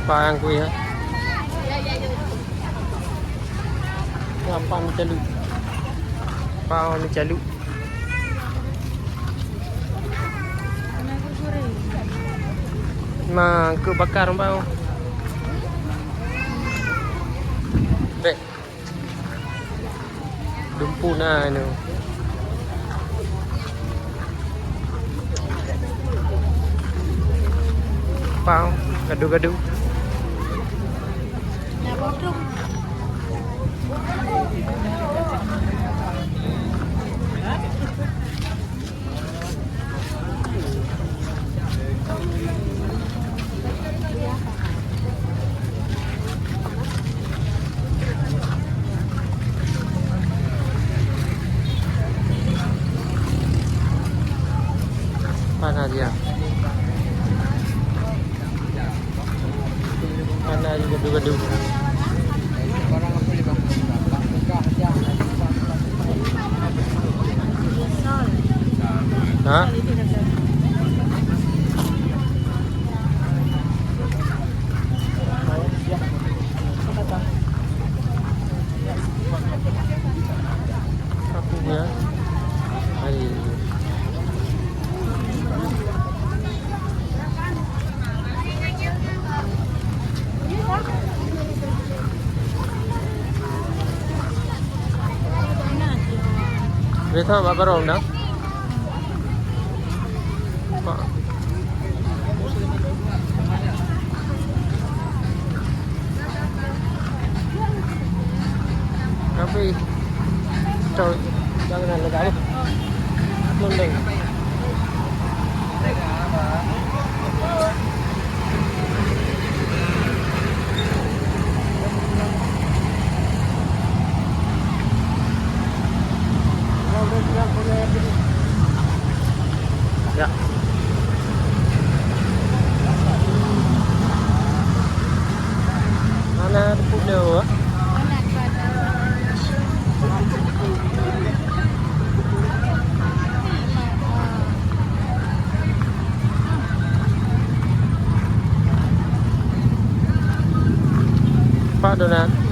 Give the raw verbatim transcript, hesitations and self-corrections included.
Pang kui, ha? Gampang meucaluk. Pang meucaluk. Ma, keu bakar bang. Bek. Dumpu na anu. Pang, gadu-gadu. Panas ya. Mana ada gaduh-gaduh. Ha? Aku punya. Hai. Biasa bak barong dah. Pak. Tapi, cok, jangan lega, eh. Lundeng. Ya. Mana tepuk dia, ah? Pak Donat.